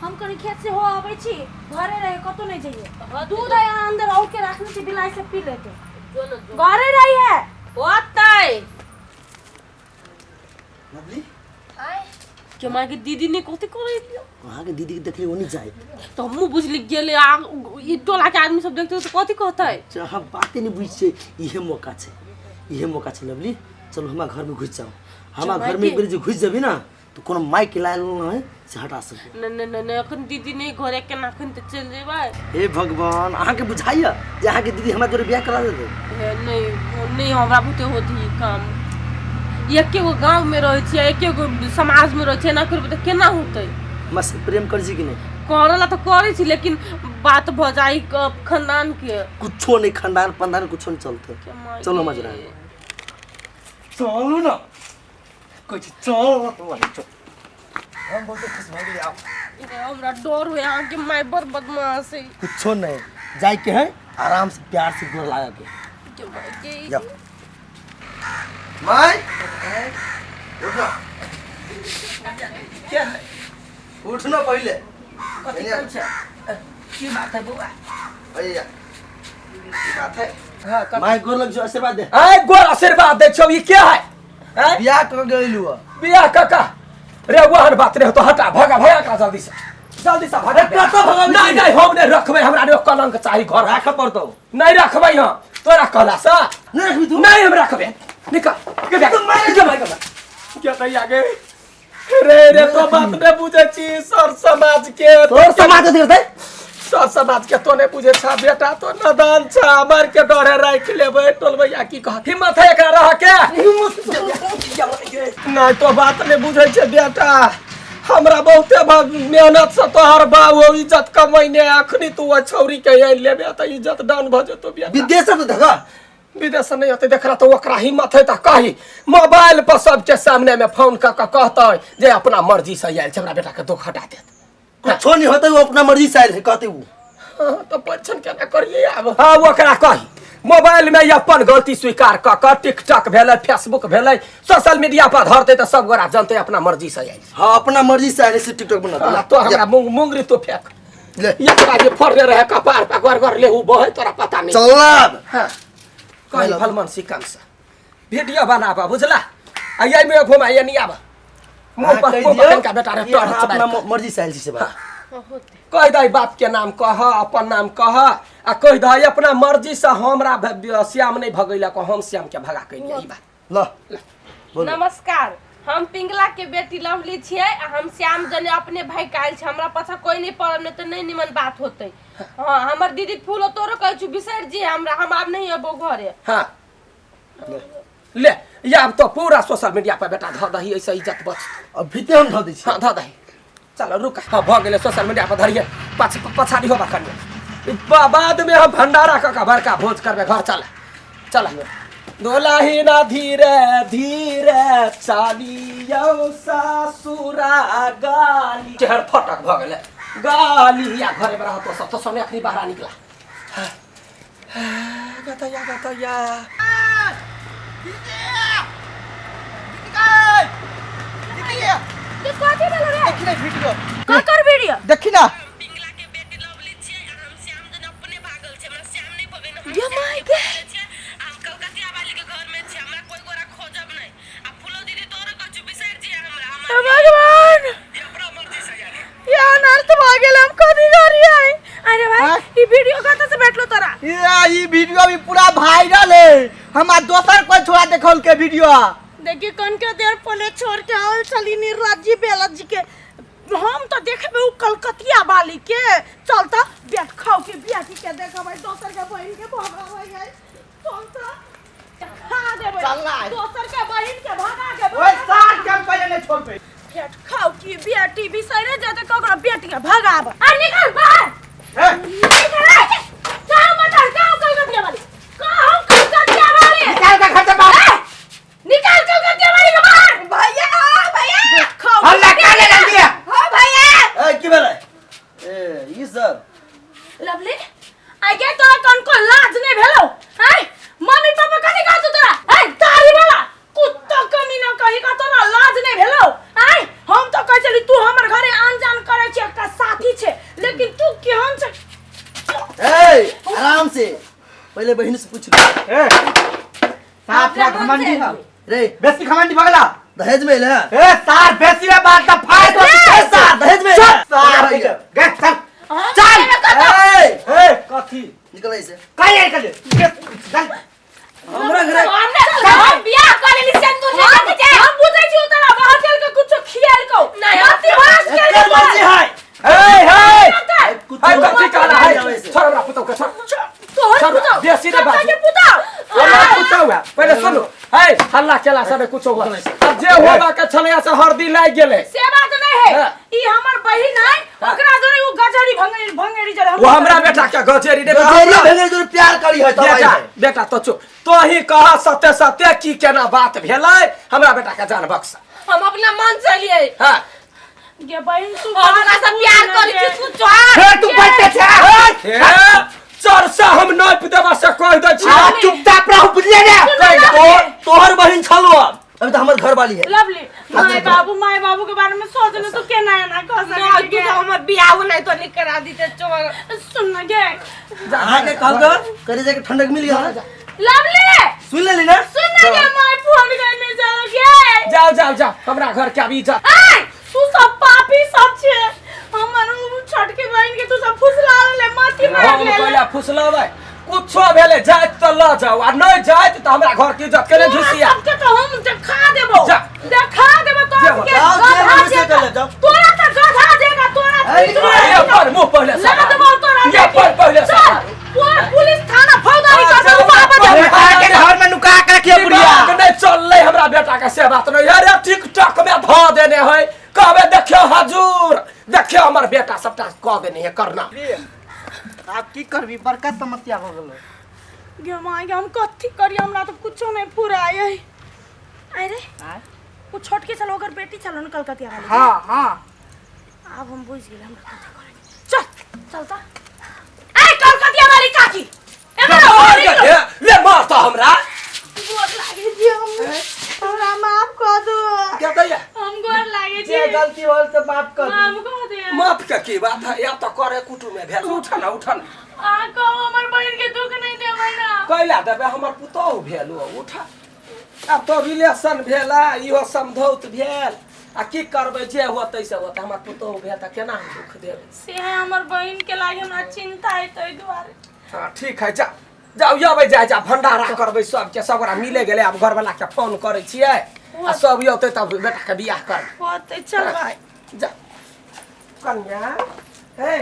हम कनी खेत से हो आबै छी, घरे रहे, कतौ नहीं जाइए। दूध है यहाँ अंदर और के रखने छी, बिलाई से पी लेते। जो न जो। घरे रही है। होतै। लवली। के माय के दीदी ने कथी करै लियो? अहाँ के दीदी के देखली ओनी जाए। तऽ हमहूँ बुझली गेलै, आ ई टोला के आदमी सब देखते तऽ कथी कहतै? अच्छा, हम बाते नहीं बुझ छै, इहे मौका छै, इहे मौका छै। लवली, चलो हमरा घर में घुस जाओ। हमरा घर में एक बेर जे घुस जेबी ना तो कोनो माइक लायल न है से हटा सके। नहि नहि नहि नहि, एखन दीदी नहि घरे, केना एखन तऽ चलि जेबै? हे भगवान, अहाँके बुझाइया जे अहाँके दीदी हमरा जोरे बियाह करा देतै? हे नहि नहि, हमरा बुते होत ई काम। एके गो गाँवमे रहै छियै, एके गो समाजमे रहै छियै, एना करबै तऽ केना होतै? हमरा से प्रेम करै छी कि नहि? करऽ ला तऽ करै छी, लेकिन बात भऽ जाइ खानदान के। कुछो नहीं, खानदान पंदान कुछो नहीं चलते। चलो हमरा जोरे चलू ना, कहै छी चल तो वही चल। हम बहुते खुश भऽ गेलियै आब। हमरा डर होय, अहाँके माय बड़ बदमाश है। कुछो नहीं, जाय के है आराम से प्यार से गोर लगा के। के माय के। जाओ माय, उठना। क्या है? उठना पहले। कथी काम छै? की बात है बौआ? भैया, की बात है? हाँ, कथी? माय, गोर लग जो, आशीर्वाद दे। आय गोर आशीर्वाद दै छौ, ई के है? आँय? बियाह कर गेलू है। बियाह कका रे, वहन बात रे तो हटा, भगा भगा का जल्दी से, जल्दी से भगा। अरे कतऽ भगाबै छी? नहीं नहीं, हम नहीं रखबै, हमरा रे कलंक चाही घर। राखऽ पड़तौ। नहीं रखबै हम तोरा कहला से। नहीं रखबी तू? नहीं, हम रखबै। निकल के देख, के भाई के के आगे रे रे, तो बात नहीं बुझे छी सर समाज के। तोर समाज अथी करतै? सर समाज के तो नहीं बुझे छा बेटा, तो नदान छा, मार के डरे राख लेबै, टोलबैया की कह? हिम्मत है एकरा रह के? नहीं, तो बात नहीं बुझे छे बेटा। हमरा बहुते मेहनत से तोहर बाबू इज्जत कमैने, अखनी तू ओहि छौरी के आनि लेबे तऽ इज्जत डाउन भऽ जेतौ बेटा। विदेश से तो धगा। विदेश से नहीं होते देखला तो ओकरा हिम्मत है तऽ कही मोबाइल पर सबके सामने में फोन कऽ के कहतै जे अपना मर्जी से आयल छै, हमरा बेटा के दुख हटा देत। कुछो नहीं होते, वो अपना मर्जी से आयल है कहते वो। हाँ, तऽ परीक्षण केना करिए आब? हाँ, ओकरा कही मोबाइल में अपन गलती स्वीकार कऽ कऽ टिकटॉक भेलै, फेसबुक भेलै, सोशल मीडिया पर धरतै तऽ सब गोरा जनतै अपना मर्जी से आयल छै। हाँ, अपना मर्जी से आयल है से टिकटॉक बना हाँ, तो हमरा मूंगरी तो फेंक ले। एकरा जे फोड़ने रहे कपार पर घर घर लेहू बहे, तोरा पता नहीं। चल अब। हाँ, कही भलमन सिकम से वीडियो बनाबा, बुझला? आ यही में घुमा, ये नहीं आबा मुंह अहाँ पर कहि मुंह पर दियौ कनिका बेटा रे कि टोर अहाँ अपना चबाइ। मर्जी से आयल छी से बात। कहि दही, बाप के नाम कह, अपन नाम कह आ कहि दही अपना मर्जी से हमरा श्याम नहीं भगैलक, हम श्याम के भगा के ई बात। ल बोलू। नमस्कार, हम पिंगला के बेटी लवली छियै आ हम श्याम जने अपने भाई कायल छै, हमरा पाछा कोई नहीं पड़ल, नहीं तऽ नहीं निमन बात होतै। हाँ, हमर दीदी फूल तोरो कहै छु, बिसरि जी हमरा, हम आब नहीं अबो घरे। हाँ ले, ये अब तो पूरा सोशल मीडिया पर बेटा धऽ दही, ऐसे इज्जत बच। अब भीते हम धऽ दै छी। हाँ, धऽ दही। चलो रुक, हाँ भऽ गेलै, सोशल मीडिया पर धरिए, पछाड़ी होबा करिए, बाद में हम भंडारा कऽ के बड़का भोज करबै। घर चल चल। दुलहिन धीरे धीरे चालियौ सासुरा गाली, चेहर फटक भऽ गेलै गाली। या घरे में रहतो सब तो सोने अखनी बाहर निकला। गतैया गतैया। के कथी भेल रे? देखी ना वीडियो। ककर वीडियो? देखी ना। पिंगला के बेटी लवली छियै आ हम श्याम जन अपने भागल छै, हमरा श्याम नहीं भगैने, हम ये श्याम my के गे। भागल छियै आ हम कलकतिया वाली के घर में छियै, हमरा कोई गोरा खोजब नहीं। आ फूलो दीदी तोरो कहै छु, बिसरि जियै हमरा, हम हे भगवान, ये अनर्थ भ गेल, हम कथी करियै? अरे भाई, हाँ? ई वीडियो कतऽ से भेटलो तोरा? ये ई वीडियो भी पूरा वायरल है, हमार दोसर कोई छोड़ा देखल के वीडियो। देखी कौन के देर पहले छोड़ के आयल छली निर्लज्जी बेलज्जी के, हम तो देखबे उ कलकतिया वाली के। चल त बैठ खाओ के बियाटी के देखबै, दोसर के बहिन के भगाबै है। चल त खा देबै। चल ना। दोसर के बहिन के भगा के। ओए साथ के हम पहले नहीं छोड़बे। बैठ खाओ की बेटी बिसरे जेतै ककरो बेटी के भगाब। आ निकल बाहर। ए! निकल आ। कहाँ मटर, कहाँ कलकतिया वाली, कहाँ कलकतिया वाली? निकाल के घर से बाहर। ए! निकाल कलकतिया वाली के बाहर। भैया, भैया। खाओ। हल्ला का ले दिया? हाँ भैया। ए, की भेलै? ए, ई सब लवली, आई गे तोरा कौन को लाज नहीं भेलो? हैं, मम्मी पापा कथी कहतो तोरा? हैं, दाढ़ी वाला कुत्ता कमीना कही का, तोरा लाज नहीं भेलो? हैं, हम तो कहै छली तू हमर घरे आन जान करै छी, एकटा सात आराम से पहले बहन से पूछ लो। ए साफ रे घमंडी है रे बेसी घमंडी भगला। दहेज में ले ए सार बेसी रे बात का फाड़ दो। ए सार दहेज में सार गे चल चल। ए ए कथी निकल ऐसे काहे निकल चल हमरा घरे हम बियाह कर लेली सिंदूर नहीं के हम बुझै छी तोरा बाहर चल के कुछो खियाल को नहीं, अति भास के एकर मर्जी है। ए हे कुछ है कथी कहला है? छोड़ हमरा पुतौ के, छोड़। तोहर छोड़, पुतौ बेसी नहीं चाचा बाजू। के पुतौ हमरा पुतौ है पहिले सुनू। है हल्ला केला सब कुछो हुआ अब जे होबा के छलैया से हरदी लागि गेलै। से बात नहीं है। हाँ। ई हमर बहिन है, ओकरा जोरे उ गजरी भंगेरी भंगेरी जरे वो हमरा बेटा के गजेरी ने गजेरी भंगेरी जोरे प्यार करी है तब आई बेटा है। बेटा तो चुप तो ही कह सत्य सत्य की केना बात भेलै हमरा बेटा के जान बक्सा। हम अपना मन से लिए। हां गे बहिन तू हम ओकरा से प्यार करै छी तू चोर। ए तू बैठे छे। चोर से हम नापि देबा से कह दै छी। आ चुपचाप रहू बुझलिए ने। तोहर बहिन छलो अब अभी तो हमर घर वाली है। लवली माय बाबू के बारे में सोच ले तू केना एना कह ना सकै तू तो हमर बियाह नहीं तो नहीं करा दीते चोर। सुन ना गे आके कहल कर करे जाके ठंडक मिल गया। लवली सुन लेली ना। सुन ना गे my phone करने चलो गे। जाओ जाओ जाओ हमरा घर के अभी जा। ए तू सब पापी सब छे हमर उ छोटकी बहिन के तू सब फुसला ले माथी मार हम ले। कहला फुसलाबै कुछो भेले जाइत त ल जाओ आ नहीं जाइत त हमरा घर के इज्जत केने झुसिया। सबके तो हम देखा देबो जा। देखा देबो तो जाओ, के जाओ, गधा जे मन से जेका। कर ले, जाओ। तोरा त गधा जेका तोरा ए, पीठ में ये पर मुंह पहिले लगा देबो तोरा ये पर पहिले चल पूरा पुलिस थाना फौजदारी हाँ, कर देबो चल, बाबा पहिले। देबो। के घर में नुका के रखिए बुढ़िया। नहीं चललै हमरा बेटा के से बात नहीं। अरे टिकटॉक में ध देने है कहबे देखियो हजूर देखियो हमर बेटा सबटा कह देने है करना। आप की करबी बड़का समस्या हो गेलो। गे माय गे हम कथी करी हमरा तो कुछो नहीं फुराय है। अरे वो छोटकी छलो ओकर बेटी छलो न कलकतिया वाली। हां हां अब हम बुझ गेल हमरा कथी करे। चल चलता ए कलकतिया वाली काकी एकरा मार गे ले मारता हमरा गोर लागे छी हम हमरा माफ कर दो। क्या दैया हम गोर लागे छी। जे गलती होल से माफ कर माफ कर दे। माफ के की बात है या तो करे कुटुम में भेल। उठा ना उठा ना आ कहो हमर बहिन के दुख नहीं देबै ना। कैला देबै हमर पुतहु भेल ओ उठा। अब तो रिलेशन भेला इहो समझौत भेल आ की करबै जे होतै से होतै। हमर पुतहु भेल त केना हम दुख देबै से है हमर बहिन के लागे हमरा चिंता है तै दुआरे। हां ठीक है जा जाउ अबै जाय जा भंडारा करबै सबके सब गोरा मिले गेलै। आब घरवाला के फोन करै छियै आ सब औतै तब बेटा के बियाह करबै। होतै चल भाई जा कन्या हे।